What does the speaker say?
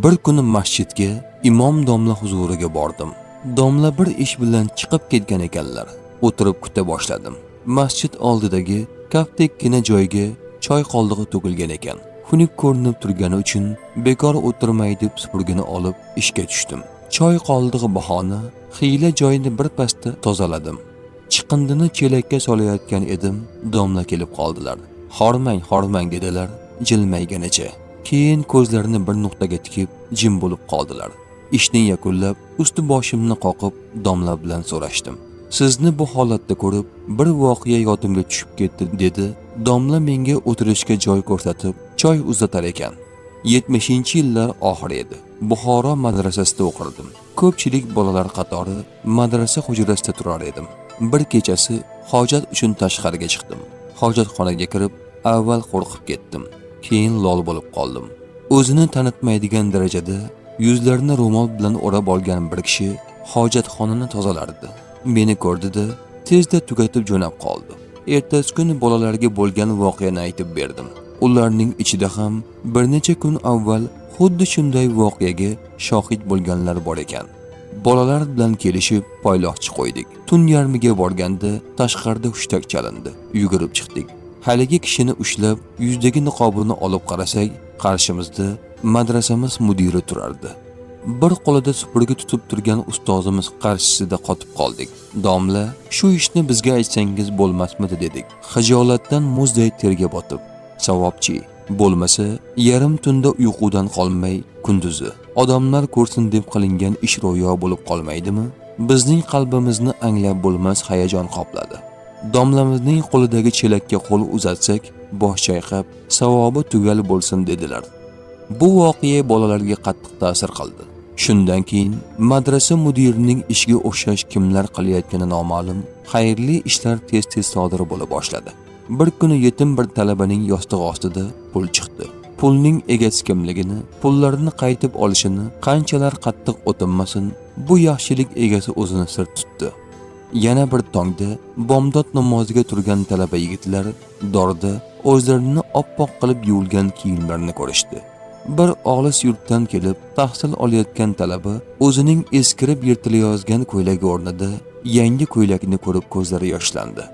Bir kuni masjidga imom domla huzuriga bordim. Domla bir ish bilan chiqib ketgan ekanlar. O'tirib kuta boshladim. Masjid oldidagi kaftdekkina joyga choy qoldig'i to'kilgan ekan. Xunuk ko'rinib turgani uchun bekor o'tirmay deb supurgini olib ishga tushdim. Choy qoldig'i bahona xiyla joyni bir pasda tozaladim. Chiqindini chelakka solayotgan edim, domla kelib qoldilar. "Hormang, hormang", dedilar jilmayganicha. Keyin ko'zlarini bir nuqtaga tikib jim bo'lib qoldilar. Ishni yakunlab, usti boshimni qoqib domla bilan so'rashdim. "Sizni bu holatda ko'rib, bir voqea yodimga tushib ketdi", dedi. Domla menga o'tirishga joy ko'rsatib, choy uzatar ekan. 70-yillar oxiri edi. Buxoro madrasasida o'qirdim. Ko'pchilik bolalar qatori madrasa hujrasida turar edim. Bir kechasi hojat uchun tashqariga chiqdim. Hojatxonaga kirib, avval qo'rqib ketdim, keyin lol bo'lib qoldim. O'zini tanitmaydigan darajada yuzlarini ro'mol bilan o'rab olgan bir kishi hojatxonani tozalardi. Meni ko'rdi-da, tezda tugatib jo'nab qoldi. Ertasi kuni bolalarga bo'lgan voqeani aytib berdim. Ularning ichida ham bir necha kun avval xuddi shunday voqeaga shohid bo'lganlar bor ekan. Bolalar bilan kelishib poyloqchi qo'ydik. Tun yarmiga borganda tashqarida hushtak chalindi. Yugurib chiqdik. Haligi kishini ushlab, yuzidagi niqobini olib qarasak, qarshimizda madrasamiz mudiri turardi. Bir qo'lida supurgi tutib turgan ustozimiz qarshisida qotib qoldik. "Domla, shu ishni bizga aytsangiz bo'lmasmidi?" dedik. Xijolatdan muzday terga botib. Savobchi, bo'lmasa yarim tunda uyqudan qolmay kunduzi odamlar ko'rsin deb qilingan ish ro'yo bo'lib qolmaydimi? Bizning qalbimizni anglab bo'lmas hayajon qopladi. Domlamizning qo'lidagi chelakka qo'l uzatsak, bosh chayqab, "Savobi tugal bo'lsin", dedilar. Bu voqea bolalarga qattiq ta'sir qildi. Shundan keyin madrasa mudirining ishiga o'xshash kimlar qilayotgani noma'lum xayrli ishlar tez-tez sodir bo'la boshladi. Bir kuni yetim bir talabaning yostig'i ostida pul chiqdi. Pulning egasi kimligini, pullarni qaytib olishini qanchalar qattiq o'tinmasin, bu yaxshilik egasi o'zini sir tutdi. Yana bir tongda bomdod namoziga turgan talaba yigitlar dorda o'zlarini oppoq qilib yuvilgan kiyimlarini ko'rishdi. Bir olis yurtdan kelib tahsil olayotgan talaba o'zining eskirib yirtilayozgan ko'ylagi o'rnida yangi ko'ylakni ko'rib ko'zlari yoshlandi.